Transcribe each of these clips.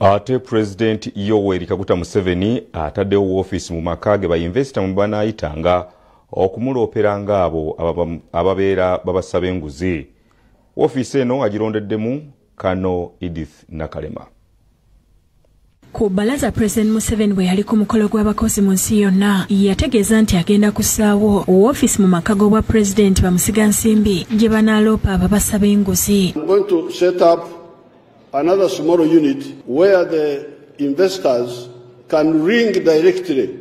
Ate Pulezidenti Yoweri Kaguta Museveni ataddewo woofiisi mu maka ge bayinvesita mwe banaayitanga okumulooperanga abo ababeera babasaba enguzi. Woofiisi eno agirondeddemu Kano Edith Nakalema. Ku bbalaza Pulezidenti Museveni bwe yali ku mukolo gw'abakozi mu nsi yonna, yategeeza nti agenda kussaawo woofiisi mu maka g'obwa pulezidenti bamusigansimbi gye banaaloopa ababasaba enguzi. I'm going to set up another small unit where the investors can ring directly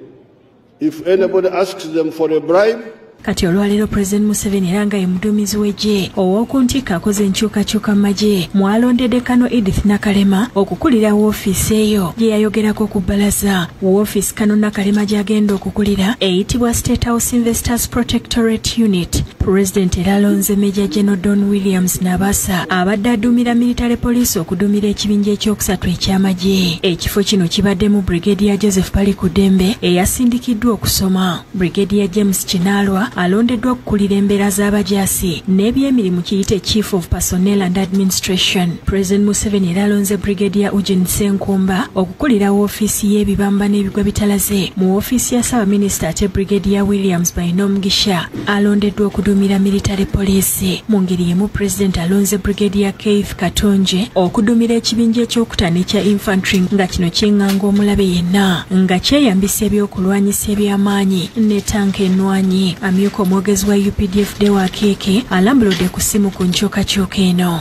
if anybody asks them for a bribe. Kati olwaleero Pulezidenti Museveni era nga ye muduumizi w'eggye ow'oku ntikko akoze enkyukakyuka mu magye, mwalondedde Kano Edith Nakalema okukulira woofiisi eyo gye yayogerako ku bbalaza. Woofiisi Kano Nakalema gy'agenda okukulira eyitibwa State House Investors Protectorate Unit. Pulezidenti era alonze Major General Don Williams Nabasa abadde aduumira military police okuduumira ekibinja ekyokusatu eky'amagye. Ekifo kino kibaddemu Brigadier Joseph Balikuddembe eyasindikiddwa okusoma. Brigadier James Kinaalwa alondeddwa okukulira embeera z'abajaasi n'ebyemirimu kiyite Chief of Personnel and Administration. President Museveni era alonze Brigadier Eugene Ssenkumba okukulira woofiisi y'ebibamba n'ebigwa bitalaze mu woofiisi ya Ssaabaminisita, ate Brigadier Williams Bainomugisha alondeddwa okuduumira military police. Mu ngeri y'emu, President alonze Brigadier Keith Katonje okuduumira ekibinja ekyokutaano ekya infantry, nga kino kyeŋŋanga omulabe yenna nga kyeyambisa ebyokulwanyisa eby'amaanyi ne tanka ennwanyi. Amyuka omwogezi wa UPDF Deo Akiiki alambuludde ku ssimu ku nkyukakyuka eno.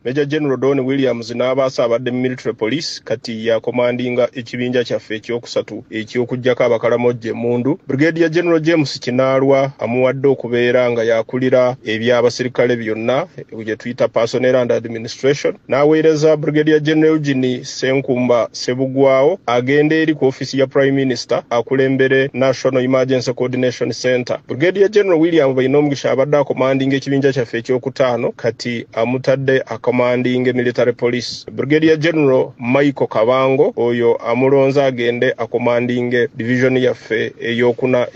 Major General Don Williams n'abaasa abadde mu military police, kati yakomandinga ekibinja kyaffe ekyokusatu eky'okuggyako abakalamojja emmundu. Brigadier General James Kinaalwa amuwadde okubeera nga yakulira ebyabasirikale byonna gye tuyita personnel and administration, n'aweereza Brigadier General Eugene Ssenkumba Sebugwawo agenda eri ku ofiisi ya Prime Minister akulembere National Emergency Coordination Center. Brigadier General William Bainomugisha abadde akomandinga ekibinja kyaffe ekyokutaano, kati amutadde akomandinga military police. Brigadier General Michael Kabango oyo amulonze agende akomandinge division yaffe eyokuna.